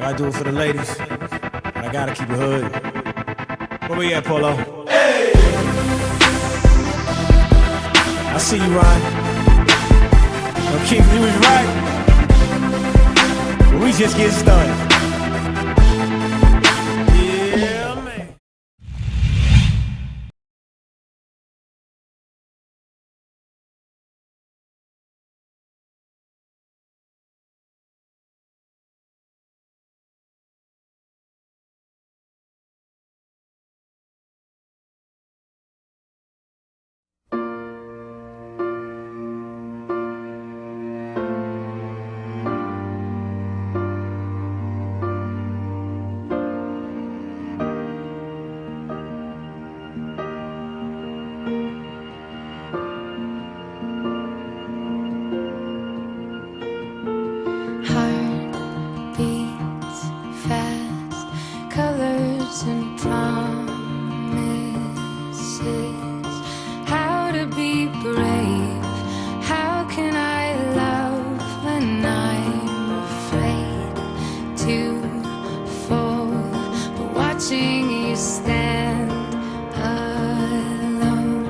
I do it for the ladies, but I gotta keep it hood. Where we at, Polo? Hey! I see you, Ryan. No, Keith, you was right. But we just getting started. Yeah, man. Heart beats fast, colors and promises. How to be brave? How can I love when I'm afraid to fall? But watching you stand alone,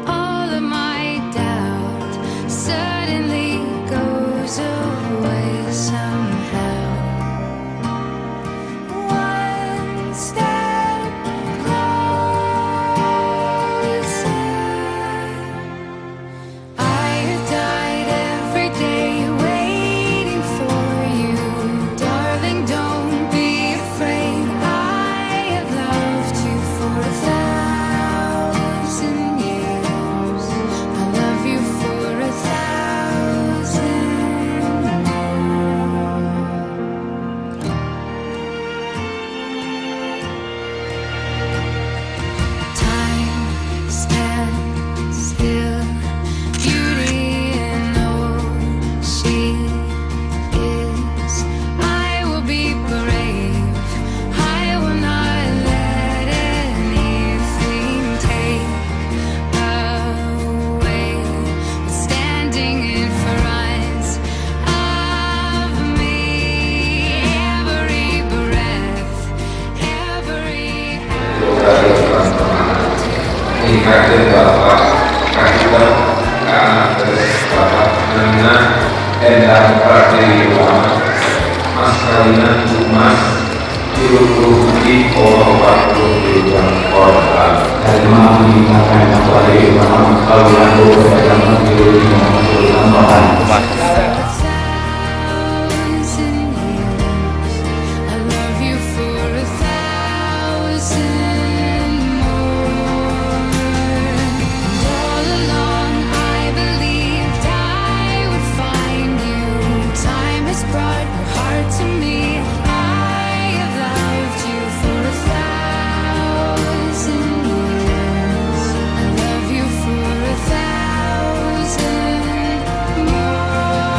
all of my doubt suddenly goes away somehow. One step closer. I have died every day waiting for you. Darling, don't be afraid. I have loved you for 1,000 years. I love you for 1,000 more. Time stands still, beauty in all she is. I will be brave. I will not let anything take away. But standing in front of me, every breath, every Tingkatkan bapak, kakitan, kanan bapak, nengah, endang pradewa, mas kalian mas, 34 dewa korban. Lima lima lima 1,000 years. I love you for 1,000 more. And all along I believed I would find you. Time has brought your heart to me. I have loved you for 1,000 years. I love you for 1,000 more.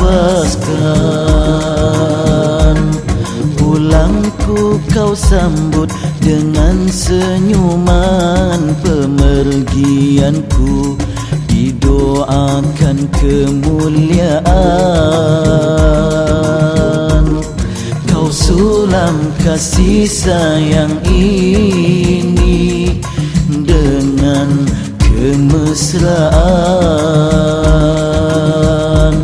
lepaskan. Pulangku kau sambut dengan senyuman, pemergianku didoakan kemuliaan. Kau sulam kasih sayang ini dengan kemesraan,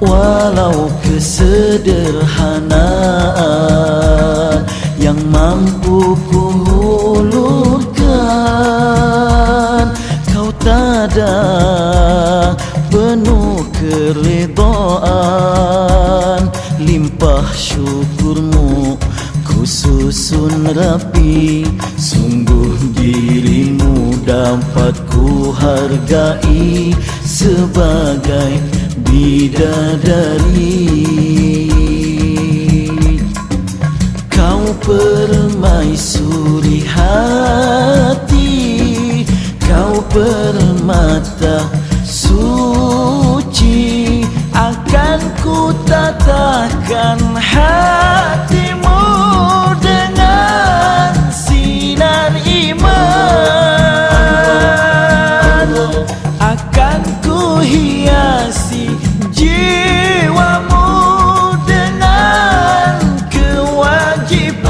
walau kesederhanaan yang mampu kuhulurkan. Kau tada penuh keredaan, limpah syukurmu ku susun rapi. Sungguh dirimu dapat ku hargai sebagai bidadari. Kau permaisuri hati, kau permata suci, akan ku tatahkan hatimu dengan sinar iman. Akan ku hiasi jiwamu dengan kewajiban,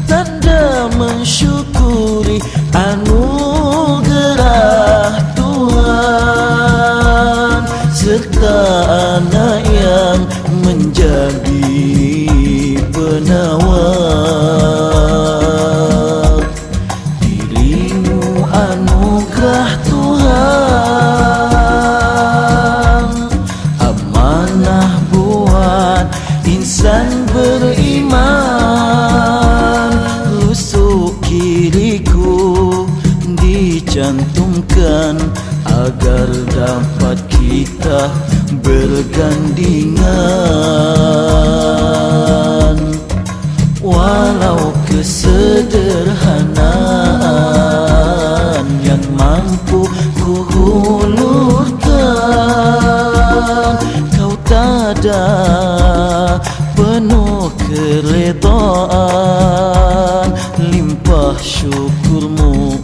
tanda mensyukuri anugerah Tuhan, serta anak yang menjadi penawar. Dirimu anugerah Tuhan, amanah buat insan beriman. Rusuk kiriku dicantumkan agar dapat kita bergandingan. Walau kesederhanaan yang mampu kuhulurkan, kau tada penuh keredaan, limpah syukurmu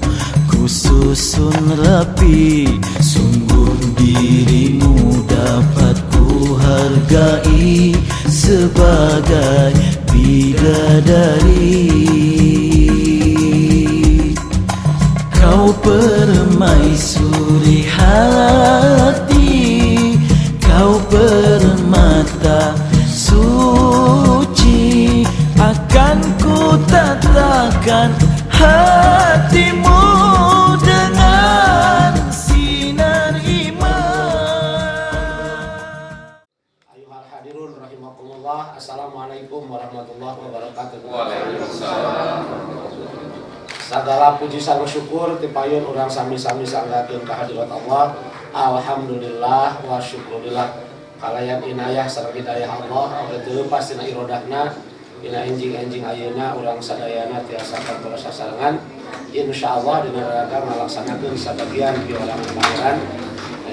ku susun rapi. Sungguh dirimu dapat ku hargai sebagai bidadari. Kau permaisuri hati, kau permata suci, akan ku tatakan hatimu dengan sinar iman. Ayuhal hadirun rahimakumullah. Assalamualaikum warahmatullahi wabarakatuh. Waalaikumsalam. Segala puji sareng syukur tipayun urang sami-sami sanggakeun ka hadirat Allah. Alhamdulillah wa syukurillah. Kalayan inayah sareng hidayah Allah, oge teu lepas tina irodahna, dina enjing-enjing ayeuna urang sadayana tiasa kantos sasarengan. Insyaallah dina rangka ngalaksanakeun sabagian piwulangan pangeran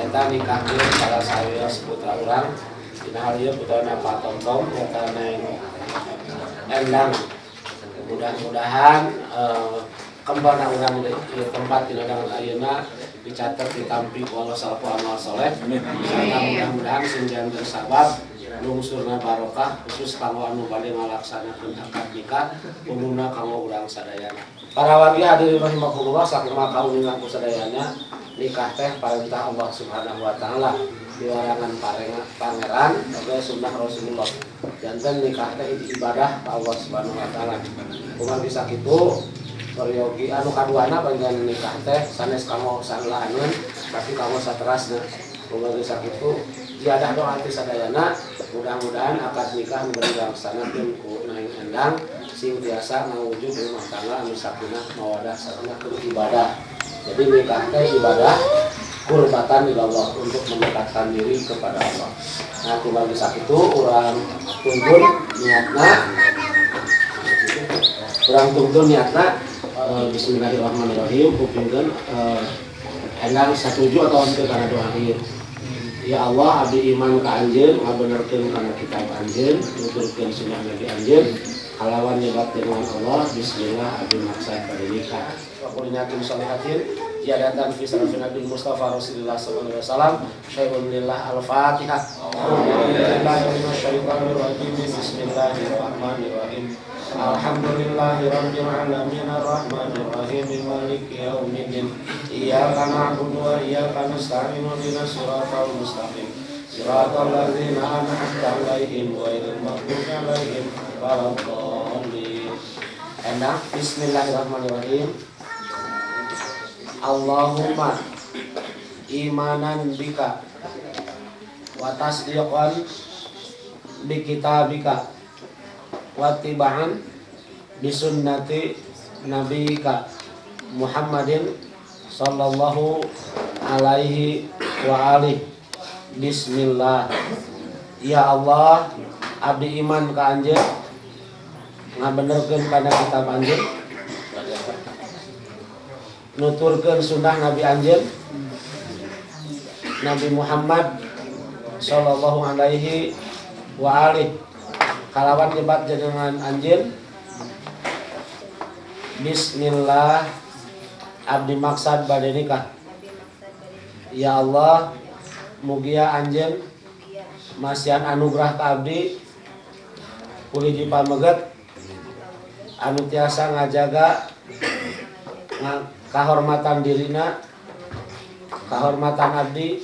eta nikahkeun salah sawios putra urang. Dina hal ieu putrana Pak Tomtom eta Neng Endang. Mudah-mudahan kembana urang di tempat dina dangan ayeuna dicatat ditampi ku Allah salaku amal soleh. Serta mudah-mudahan sing janten sabab lungsurna barokah khusus kanggo anu bade ngalaksanakeun akad nikah, umumna kanggo urang sadayana. Para wargi hadirin rahimakumullah, sakumaha kauningan ku sadayana, nikah teh parentah Allah Subhanahu wa taala, dilarangan pangeran oge sunnah Rasulullah. Janten nikah teh hiji ibadah ka Allah Subhanahu wa taala. Kumaha bisa kitu? Peryogi anu kaduana bagian nikah teh sanes kanggo sanlaaneun tapi kanggo saterasna. Kumaha bisa kitu? Ziyadah doa ti sadayana, mudah-mudahan akad nikah nu bade dilaksanakeun ku Neng Endang sing tiasa ngawujud rumah tangga anu sakinah mawadah sakinah keur ibadah. Jadi nikah teh ibadah kurbatan ilallah, untuk mendekatkan diri kepada Allah. Nah, kumaha bisa kitu urang tuntun niatna. Urang tuntun niatna, bismillahirrahmanirrahim, kupingkeun Endang satuju atau henteu kana doa ieu? Ya Allah, abdi iman ka anjeun, ngabenerkeun kana kitab anjeun, nuturkeun sunnah Nabi anjeun, kalawan nyebat dengan Allah, bismillah abdi maksad bade nikah. Wa qulinatin sholihatin ziyadatan fi sarfin Nabi Mustafa Rasulullah sallallahu alaihi wasallam, syai'un lillah al-Fatihah. Bismillahirrahmanirrahim. Alhamdulillahi rabbil alamin arrahmanir rahim maliki yaumiddin. Iyyaka na'budu wa iyyaka nasta'in ihdinas siratal mustaqim. Siratal ladzina an'amta 'alaihim ghairil maghdubi 'alaihim waladdallin. Enak, bismillahirrahmanirrahim. Allahumma imanan bika wa tasdiqan bi kitabika wa tiba'an bi sunnati nabiyika Muhammadin sallallahu alaihi wa alihi. Bismillah. Ya Allah, abdi iman ka anjeun, ngabenerkeun kana kitab anjeun, nuturkeun sunnah Nabi anjeun, Nabi Muhammad sallallahu alaihi wa alihi, kalawan nyebat jenengan anjeun. Bismillah abdi maksad bade nikah. Ya Allah, mugia anjeun masihan anugerah ka abdi ku hiji pameget anu tiasa ngajaga kahormatan dirina, kahormatan abdi,